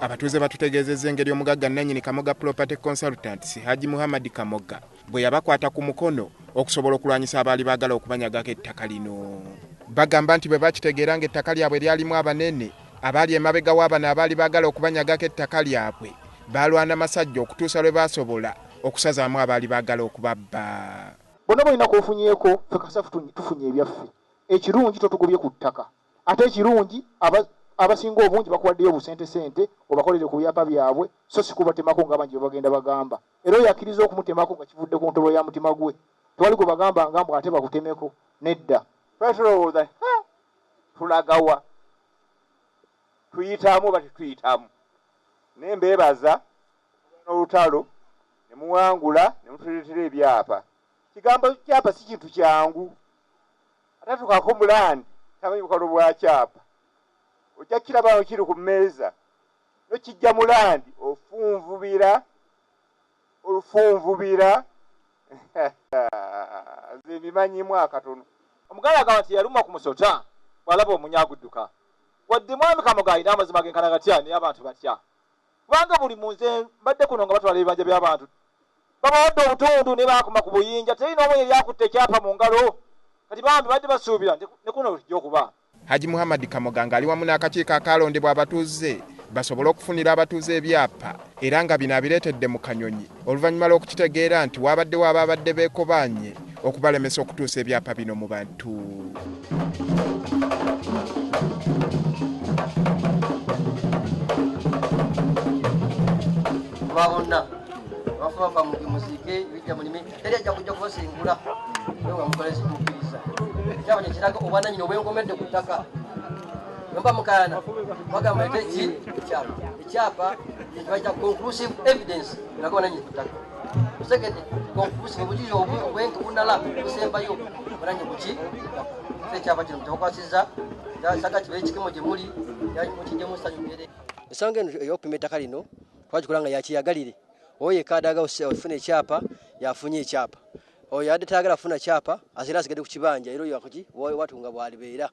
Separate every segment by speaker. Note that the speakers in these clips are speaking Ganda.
Speaker 1: Abatuuze batutegeezezza engeri omugagga nnannyini Kamoga Property Consultants Haji Muhammad Kamoga bwe yabakwata ku mukono okusobola okulwanyisa abaali baagala okubanyagako ettaka lino. Bagamba nti bwe bakitegeera ng'ettaka lyabwe lyalimu abanene abaali emabega w'abano abaali baagala okubanyagako ettaka lyabwe, baalwana masajja okutuusa lwe baasobola okusazaamu abaali baagala okubabba.
Speaker 2: Bonna balina k'ofunyeeko, ffe kasita tufunye ebyaffe. Ekirungi totugobye ku ttaka, ate ekirungi abasinga obungi bakuwaddeyo obusentesente obakolere ku byapa byabwe, so si kubatemako ng'abangi bwe bagenda bagamba. Era oyo akkiriza okumutemako nga kivudde ku ntobo ya mutima gwe. Tewali gwe bagamba nga mbu ate bakutemeko, nedda.
Speaker 3: Twali tulowooza tulagawa, tuyitamu oba tetuyitamu, naye mbeebaza n'olutalo ne muwangula ne mutuleetera ebyapa. Kigambo kyapa si kintu kyangu, atatukako mulandi tamanyi bukalo bwa kyapa. Ojja kiraba kiri ku mmeeza nokijja mulandi ofunvubira olufunvubira nze mbimanyimu akatono.
Speaker 4: Omuganda agamba nti yalumwa ku musota bw'alaba omunya agudduka. Wadde Mwami Kamoga alina amazima genkana gatya, naye abantu batya, kubanga buli munze mbadde kuno nga batwala ebibanja by'abantu, babawadde obutundu ne baakoma ku buyinja, teri n'omu yali akutte ekyapa mu ngalo. Kati bambi badde basuubira ne kuno tujja okuba.
Speaker 1: Haji Muhammad Kamoga ng'ali wamu n'akakiiko akalondebwa abatuuze basobole okufunira abatuuze ebyapa, era nga bino abireetedde mu kanyonyi oluvannyuma lw'okukitegeera nti waabaddewo abaabadde beekobaanye okubalemesa okutuusa ebyapa bino mu bantu.
Speaker 5: Bonna bafuba muziike bijja mulime, teri ajja kujja kubasengula nga mukolezi mukkiriza. Ekyapa kye kiraga obwannannyini obwenkomedde ku ttaka. Bwe mukaayana bagamba nti ki ekyapa. Ekyapa kye conclusive evidence eraga obwannannyini ku ttaka. Second, conclusive obujulizi obwenkunala busembayo obwannannyini ku ki? So ekyapa kino kyabakwasizza saga kibe ekikemo gye muli mukijjemu ssanyu mmere. Ensonga eno ey'okupima ettaka lino twagikola nga yakiyagalire. Oyo yekka adaga okufuna ekyapa yafunye ekyapa, oyo yadde tayagala kufuna kyapa azira asigadde ku kibanja, era oyo akuki watunga bw'alibeera.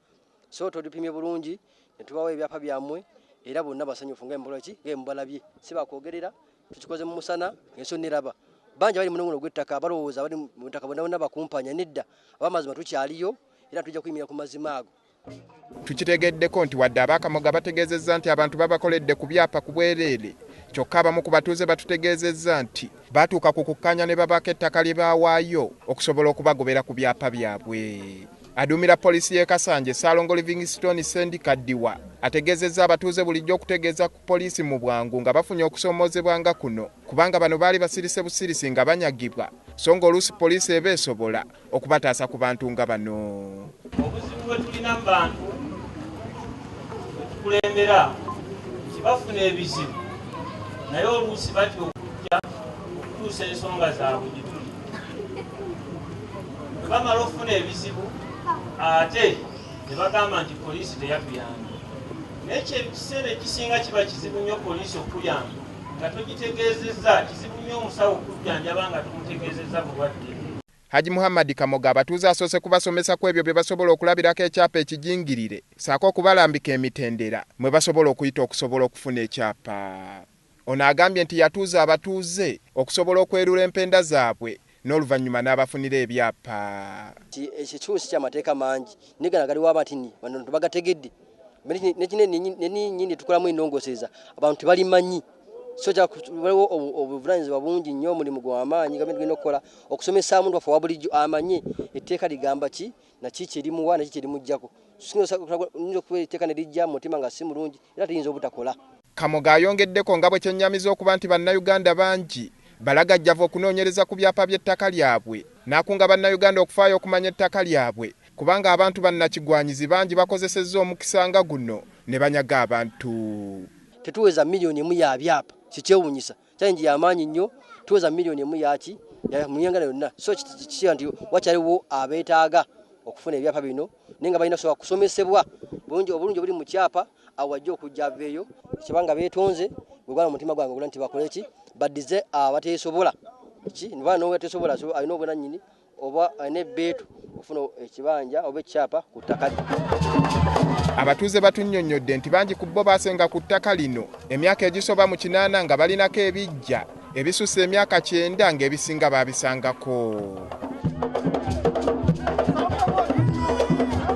Speaker 5: So tolipimye bulungi ne tubawa ebyapa byammwe, era bonna basanyufu nga mubalabye, si bakwogerera. Tukikoze mu musana ensi neraba. Bangi bali muno gw'ettaka balowooza bali mu ttaka bonna bonna bakumpanya, nedda, ab'amazima tukyaliyo era tujja kuyimirira ku mazima ago.
Speaker 1: Tukitegeddeko nti wadde ab'Akamoga bategeezezza nti abantu babakoledde ku byapa ku bwereere, kyokka abamu ku batuuze batutegeezezza nti baatuuka ku kukkaanya ne babaako ettaka lye baawaayo okusobola okubagobera ku byapa byabwe. Aduumira poliisi y'e Kasanje Ssaalongo Livingstone Sendi Kaddiwa ategeezezza abatuuze bulijjo okutegeeza ku poliisi mu bwangu nga bafunye okusoomoozebwa nga kuno, kubanga bano baali basirise busirisi nga banyagibwa, so ng'oluusi poliisi eba esobola okubataasa ku bantu nga bano.
Speaker 6: Obuzibu bwe tulina mu bantu bwe tukulembera nti bafuna ebizibu, naye oluusi batya okujja okutuusa ensonga zaabwe gye tuli. Bwe bamala okufuna ebizibu ate ne bagamba nti poliisi teyatuyambye, naye ekiseera ekisinga kiba kizibu nnyo poliisi okuyamba nga togitegeezezza. Kizibu nnyo omusawo okujjanjaba nga tomutegeezezza bulwadde.
Speaker 1: Haji Muhammad Kamoga abatuuze asoose kubasomesa ku ebyo bye basobola okulabirako ekyapa ekijingirire, ssaako okubalambika emitendera mwe basobola okuyita okusobola okufuna ekyapa. Ono agambye nti yatuuza abatuuze okusobola okwerula empenda zaabwe n'oluvannyuma n'abafunira ebyapa.
Speaker 5: Ekikyusi ky'amateeka mangi naye gano agaliwo abantu nni bano tebagategedde, nenyini tukolamu ennongoosereza abantu tebalimanyi. So waliwo obuvunaanyizibwa bungi nnyo, omulimu gw'amaanyi gavumenti gulina okukola okusomesa omuntu waffe owa bulijjo amanye etteeka ligamba ki, naki kyerimuwa, naki kyerimuggyako. Yinza okuba etteeka ne lijja mu mutima nga si mulungi, era tuyinza obutakola.
Speaker 1: Kamoga ayongeddeko nga bwe kyennyamiza okuba nti bannayuganda bangi balagajjavu okunoonyereza ku byapa by'ettaka lyabwe, n'akunga bannayuganda okufaayo okumanya ettaka lyabwe, kubanga abantu bannakigwanyizi bangi bakozesezza omukisa nga guno ne banyaga abantu.
Speaker 5: Tetuweza 1 million ya byapa, kikyewuunyisa, challenge y'amaanyi nnyo. Tuweza 1 million yaki mu Uganda yonna, so kikira nti wakyaliwo abeetaaga okufuna ebyapa bino, naye nga balina sobola kusomesebwa bulungi obulungi obuli mu kyapa, awo wajja okujja aveeyo kibanga beetonze. Bwe gwala omutima gwange ogula nti bakole ki, baddize abateesobola ki, nobateesobola alina obwanannyini oba alina ebbeetu okufuna ekibanja oba ekyapa ku ttaka lye.
Speaker 1: Abatuuze batunnyonnyodde nti bangi ku bo baasenga ku ttaka lino emyaka egisoba mu 8 nga balinako ebiggya ebisusse emyaka 90 ng'ebisinga baabisangako.